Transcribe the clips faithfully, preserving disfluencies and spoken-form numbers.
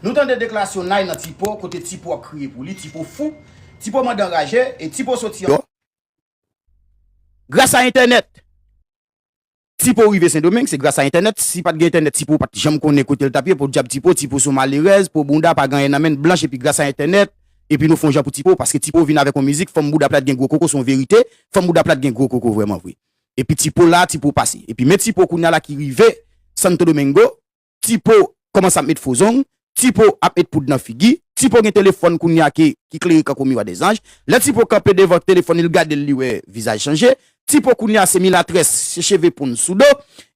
Nou tande deklarasyon Nay nan Tipo, kote Tipo ap kriye pou li, Tipo fou, Tipo mande anraje, e Tipo soti an. Gras a entènèt, Tipo rive Sendomeng, se gras a entènèt. Si pa t gen entènèt, Tipo pa t janm konnen kote l t ap ye. Podyab Tipo, Tipo se yon malerèz, po bounda, pa gen anyen nan men l, blanch, epi gras a entènèt, epi nou fè yon jan pou Tipo, paske Tipo vin avèk yon mizik, fanm bouda plat gen gwo koko, se yon verite, fanm bouda plat gen gwo koko vrèman vre. Epi Tipo la, Tipo pase. Epi men Tipo kounye a la ki rive Santo Domingo, Tipo kòmanse ap met fo zong, Tipo ap met poud nan figi, Tipo gen telefòn kounye a ki, ki klere kankou miwa dèzanj. Lè Tipo kanpe devan telefòn li, l gade l, li wè vizaj chanje. Tipo kounye a se milatrès, se cheve ponn sou do.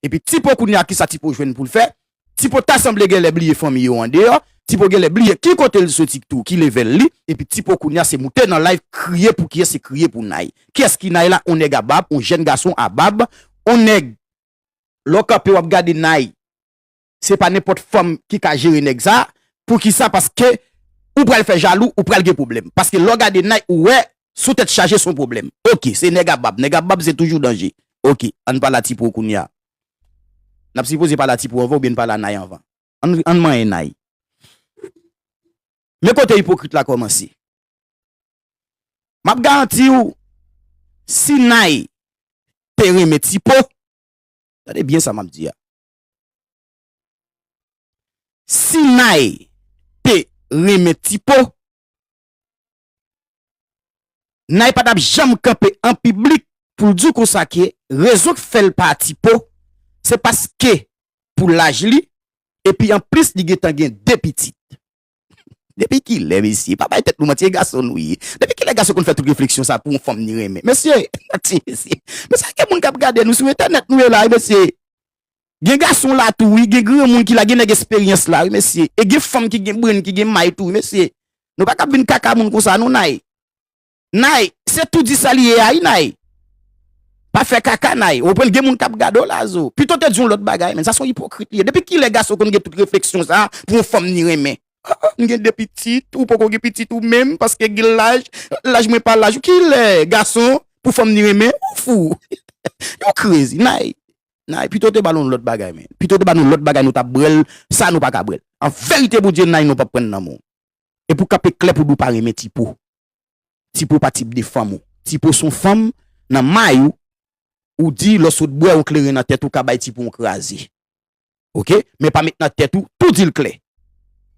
Epi Tipo kounye a, kisa Tipo jwenn pou l fè? Tipo ta sanble genlè bliye fanmi yo andeyò. Tipo genlè bliye ki kote l soti tou, ki level li. Epi Tipo kounye a se moute nan live kriye pou kiyès? Se kriye pou Nay. Kiyès ki Nay la? On nèg a bab, on jèn gason a bab, on nèg, lè w kanpe w ap gade Nay, se pa nenpòt fanm ki ka jere nèg sa. Poukisa? Paske ou pral fè jalou, ou pral gen pwoblèm. Paske lè w gade Nay, ou wè, sou tèt chaje se yon pwoblèm. Oke, se nèg a bab. Nèg a bab se toujou danje. Oke, ann pale a Tipo kounye a. N ap sipoze pale a Tipo anvan oubyen n pale a Nay anvan? Ann, ann manyen Nay. Men kote ipokrit la kòmanse. M ap garanti w, si Nay te renmen Tipo, tande byen sa m ap di a. Si Nay te renmen Tipo, Nay pa t ap janm kanpe an piblik pou l di w konsa ke rezon k fè l pa Tipo, se paske pou laj li, epi anplis li gentan gen de pitit. Depi kilè, mesye? Pa bay tèt nou manti, e gason nou ye. Depi kilè gason konn fè tout refleksyon sa pou yon fanm ni renmen? Mesye, ti mesye. Mesye, gen moun k ap gade nou sou entènèt nou ye la, wi, mesye. Gen gason la tou, wi, gen granmoun ki la, gen nèg esperyans la, wi, mesye. E gen fanm ki gen brenn, ki gen may tou, wi, mesye. Nou pa ka vin kaka moun konsa, non, Nay. Nay, se tou di sa li ye a, wi, Nay. Pa fè kaka, Nay. Ou konprann, gen moun k ap gade w la, zo. Pito te di yon lòt bagay, men sa se yon ipokrit li ye. Depi kilè gason konn gen tout refleksyon sa pou yon fanm ni renmen? Ah, ah, m gen de pitit, ou poko gen pitit ou menm, paske gen laj, laj mwen pa laj ou. Kilè gason pou fanm ni renmen? Ou fou. Ou crazy, Nay. Nay, pito te ba l yon lòt bagay, men. Pito te ba nou lòt bagay, nou t ap bwè l, sa nou pa ka bwè l. An verite, Bondye, Nay, nou p ap pran nan men w. E pou kanpe klè pou di w pa renmen Tipo. Tipo pa tip de fanm ou. Tipo se yon fanm nan may ou, ou di lè w sot bwè yon kleren nan tèt ou ka bay Tipo yon kraze. Oke? Men pa met nan tèt ou, tou di l klè.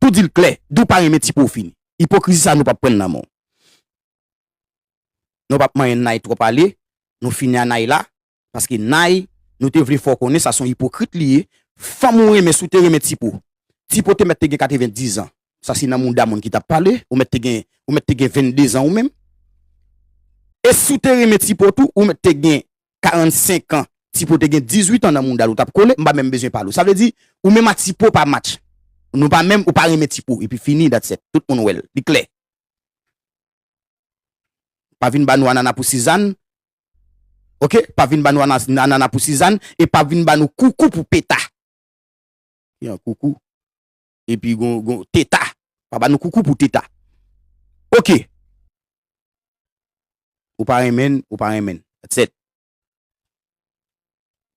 Tou di l klè, di w pa renmen Tipo fini. Ipokrizi sa nou p ap pran nan men w. Nou p ap manyen Nay twòp ale, nou fini a Nay la, paske Nay, nou te vle fè w konnen sa se yon ipokrit li ye. Fanm ou renmen, si w te renmen Tipo, Tipo te mèt te gen katrevendiz an. Sa se nan mouda moun ki t ap pale, ou mèt te gen, ou mèt te gen vennde zan ou menm. E si w te renmen Tipo tou, ou mèt te gen karannsenk an. Tipo te gen dizuit an nan mouda l, ou t ap kole, m pa menm bezwen pale w. Sa vle di, ou menm a Tipo pa match. Nou pa menm, ou pa renmen Tipo, epi fini, that's it. Tout moun wè l. Li klè. Pa vin ba nou anana pou Sizàn. Oke? Pa vin ba nou ana-, anana pou Sizàn. E pa vin ba nou koukou pou Peta. Ki an koukou. Epi gon, gon Teta. Pa ba nou koukou pou Teta. Oke. Ou pa renmen, ou pa renmen. That's it.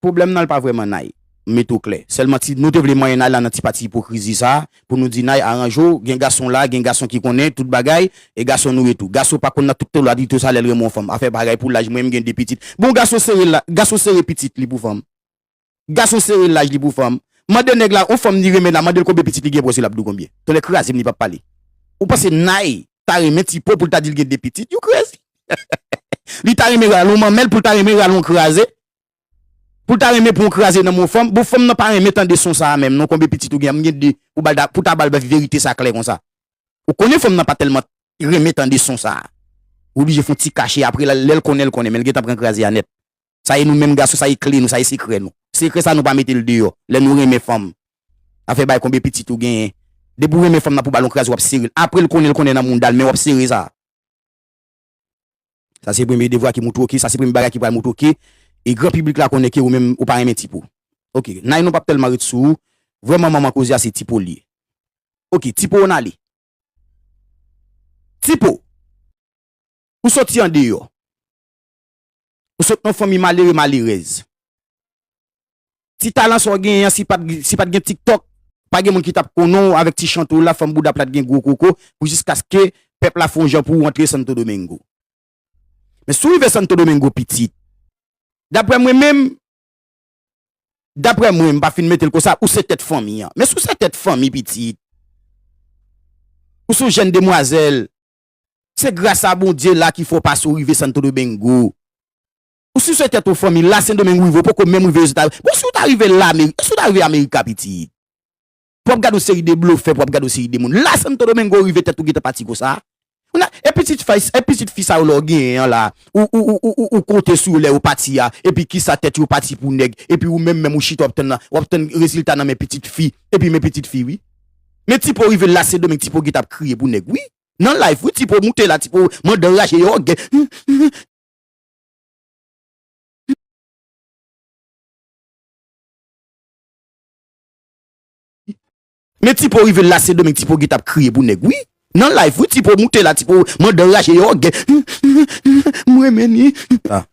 Pwoblèm nan, l pa vrèman Nay. M mete w klè. Sèlman ti, nou te vle manyen Nay la nan ti pati ipokrizi sa, pou nou di Nay, aranje w, gen gason la, gen gason ki konnen tout bagay, e gason nou ye tou. Gason pa konn nan tout tolo a di tou sa lè l renmen yon fanm. Afè bagay pou laj, mwen m gen de pitit. Bon, gason sere la, gason sere pitit li pou fanm. Gason sere laj li pou fanm. Mande nèg la, yon fanm li renmen la, mande l konbyen pitit li gen pou wè si l ap di w konbyen. Tonnè kraze m, li p ap pale. Ou panse Nay ta renmen Tipo pou l ta di l gen de pitit? You crazy. Li ta renmen rale yon manmèl pou l ta renmen rale yon kraze? Pou l ta renmen pran yon kraze nan men yon fanm? Bon, fanm nan pa renmen tande son sa a menm, non, konbyen pitit ou gen? M gen de. Ou ba l ta, pou ta ba l verite sa klè konsa. Ou konnen fanm nan pa tèlman renmen tande son sa a. Ou oblije fè yon ti kache, apre lè, lè l konnen, l konnen, men l gentan pran kraze a nèt. Sa e nou menm gason, sa e kle nou, sa e sekrè nou. Sekrè sa nou pa mete l deyò, lè nou renmen fanm. Afè bay konbyen pitit ou genyen. Depi w renmen fanm nan pou ba l yon kraze, w ap sere l. Apre l konnen, l konnen nan mouda l, men w ap sere sa. Sa se premye devwa ki moutre w ke, sa se premye bagay ki pral moutre w ke, e gran piblik la konnen ke ou menm, ou pa renmen Tipo. Oke, Nay, nou p ap tèlman ret sou ou. Vrèman, manman koze a se Tipo l ye. Oke, Tipo, ann ale. Tipo, ou soti andeyò. Ou sot nan fanmi malere, malerèz. Ti talan sa w genyen an, si pa t, si pa t gen TikTok, Pa gen moun ki t ap konnen w avèk ti chante w la, fanm bouda plat gen gwo koko, pou jiskaske pèp la fè yon jan pou w antre Santo Domingo. Men si w rive Santo Domingo, pitit, daprè mwen menm, daprè mwen, m pa fin mete l konsa, ou se tèt fanmi an. Men si w se tèt fanmi, pitit, ou se yon jèn demwazèl, se gras a Bondye la ki fè w pase w rive Santo Domingo. Ou si w se tèt yon fanmi, la Sendomeng ou rive, ou poko menm rive Ozetazini. Bon, si w ta rive la, Ameri-, si w ta rive Amerika, pitit, pou w ap gade yon seri de blofè, pou w ap gade yon seri de moun. La Santo Domingo ou rive tèt ou gentan pati konsa. Ou na, e pitit fi, e pitit fi sa yo la w genyen an la, ou, ou, ou, ou, ou, ou konte sou yo lè yo pati a, epi kisa tèt yo pati pou nèg, epi ou menm menm ou chita w ap tann, w ap tann rezilta nan men pitit fi, epi men pitit fi, wi. Men Tipo rive la Sendomeng, Tipo gentan ap kriye pou nèg, wi. Nan live, wi, Tipo moute la, Tipo mande anraje yo, gen. Men Tipo rive la Sendomeng, Tipo gentan ap kriye pou nèg, wi. Nan live, wi, Tipo moute la, Tipo mande anraje yo, gen. M renmen ni. Ah.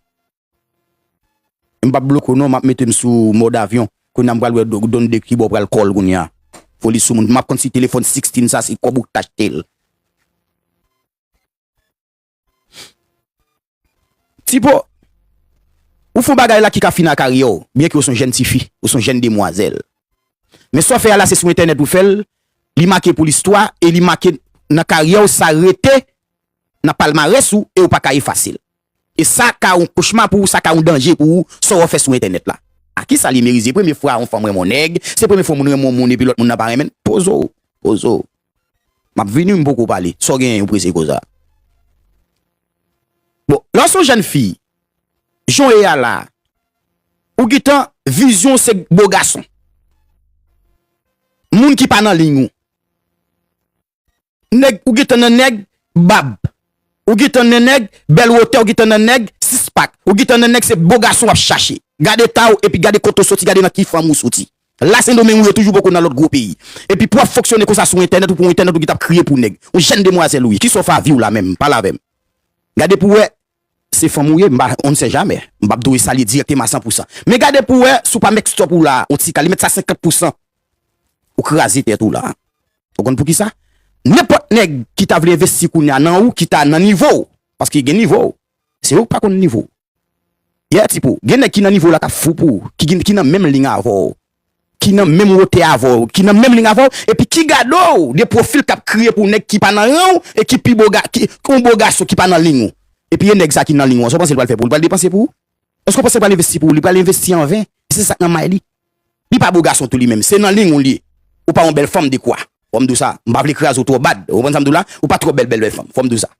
M p ap bloke w non, m ap mete m sou mòd avyon. Kounye a m pral wè do-, Don Deki bò pral call kounye a. Foli sou moun. M ap konn si telefòn sixteen sa, se kòb ou k t achte l. Tipo, ou fè yon bagay la ki ka fini ak karyè w, byenke w se yon jèn tifi, ou se yon jèn demwazèl. Men sa w fè a la, se sou entènèt ou fè l, li make pou listwa, e li make nan karyè w, sa rete nan palmarès ou, e ou pa ka efase l. E sa ka yon kochma pou ou, sa ka yon danje pou ou, sa w fè sou entènèt la. A kisa li merize? Premye fwa yon fanm renmen yon nèg, se premye fwa yon moun renmen yon moun epi lòt moun nan pa renmen l? Poze w, poze w. M ap vini, m poko pale. Sa w genyen ou prese konsa? Bon, lè w se yon jèn fi, jan w ye a la, ou gentan vizyon w se bo gason. Moun ki pa nan liy ou. Nèg, ou gentan nan nèg bab. Ou gentan nan nèg bèl wotè, ou gentan nan nèg six pack. Ou gentan nan nèg se bo gason w ap chache. Gade eta w, epi gade kote w soti, gade nan ki fanmi w soti. La Sendomeng ou ye toujou poko nan lòt gwo peyi. Epi pou w ap fonksyone konsa sou entènèt, ou pran entènèt ou gentan ap kriye pou nèg. Yon jèn demwazèl ou ye. Kisa w fè a vi w la menm? Pale avè m. Gade pou w wè, se fanm ou ye, m pa, on ne sait jamais. M p ap dwe salye dirèkteman a san pou san. Men gade pou w wè, si w pa mèk stòp ou la, yon ti kal, li mèt sa senkant pou san. Ou kraze tèt ou la. Ou konn poukisa? Nenpòt nèg ki ta vle envesti kounye a nan ou, ki ta nan nivo w, paske gen nivo w. Se ou k pa konn nivo w. Yeah, Tipo, gen nèg ki nan nivo w la k ap fou pou ou, ki, ki nan menm liy avè w, ki nan menm wotè avè w, ki nan menm liy avè w, epi ki gade w de pwofil k ap kriye pou nèg ki pa nan ran w e ki pi bo ga-, ki, yon bo gason ki pa nan liy ou. Epi e nèg sa ki nan liy ou an, sa w panse l pral fè pou ou? L pral depanse pou ou? Èske w panse l pral envesti pou ou? Li pral envesti an ven. Se sa k nan may li. Li pa bo gason tou li menm. Se nan liy ou li ye. Ou pa yon bèl fanm dekwa. Fò m di w sa. M pa vle kraze w twò bad. Ou konprann sa m di w la? Ou pa twò bèl, bèl, bèl fanm. Fò m di w sa.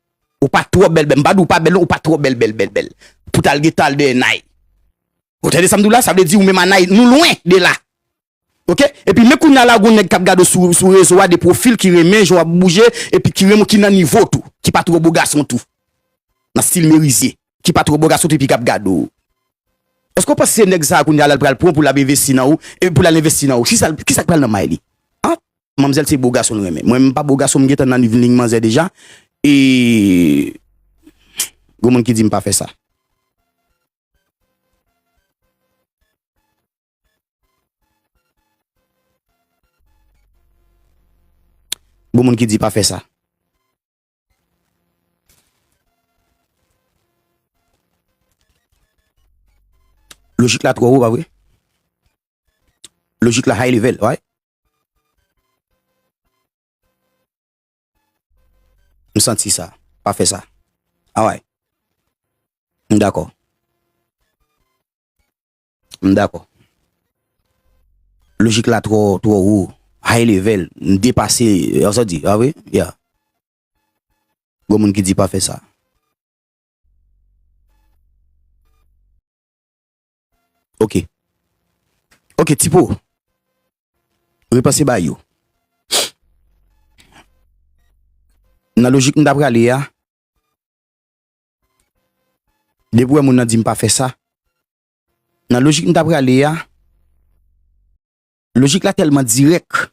Ou pa twò bèl, bèl. M pa di w pa bèl, non, ou pa twò bèl, bèl, bèl, bèl. Pou t al gentan al dèyè Nay. Ou tande sa m di w la? Sa vle di ou menm a Nay, nou lwen de la. Oke? Epi men kounye a la, gon nèg k ap gade w sou, sou rezo a, de pwofil ki renmen jan w ap bouje, epi ki renmen w, ki nan nivo w tou, ki pa twò bo gason tou. Nan stil merizye, ki pa twò bo gason tou, epi k ap gade w. Èske w panse se nèg sa a kounye a la l pral pran pou l ap envesti nan ou, e pou l al envesti nan ou? Kisa, kisa k pral nan may li? An? Manmzèl se bo gason l renmen. Mwen, m pa bo gason, m gentan nan liy manzè deja. E gon moun ki di m pa fè sa. Gon moun ki di pa fè sa. Lojik la twò wo, pa vre? Lojik la high level, right? M santi sa. Pa fè sa. Alright. M dakò. M dakò. Lojik la twò, twò wo. High level. M depase, sa di, a wi? Yeah. Gon moun ki di pa fè sa. Ok. Ok, Tipo. Repanse ba yo. Nan lojik m ta prale a, depi w wè moun nan di m pa fè sa, nan lojik m ta prale a, lojik la tèlman dirèk,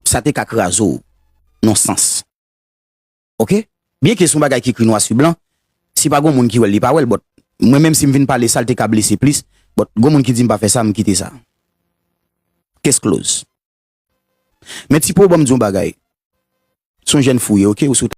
sa te ka kraze w nan sans. Ok? Byenke se yon bagay ki ekri nwa si blan, si pa gon moun ki wè l, li pa wè l, but mwen menm si m vin pale sa, l te ka blese plis, But, gon moun ki di m pa fè sa, m kite sa. Case close. Men Ti Pro, ban m di yon bagay. Se yon jèn fou w ye, oke? Ou sou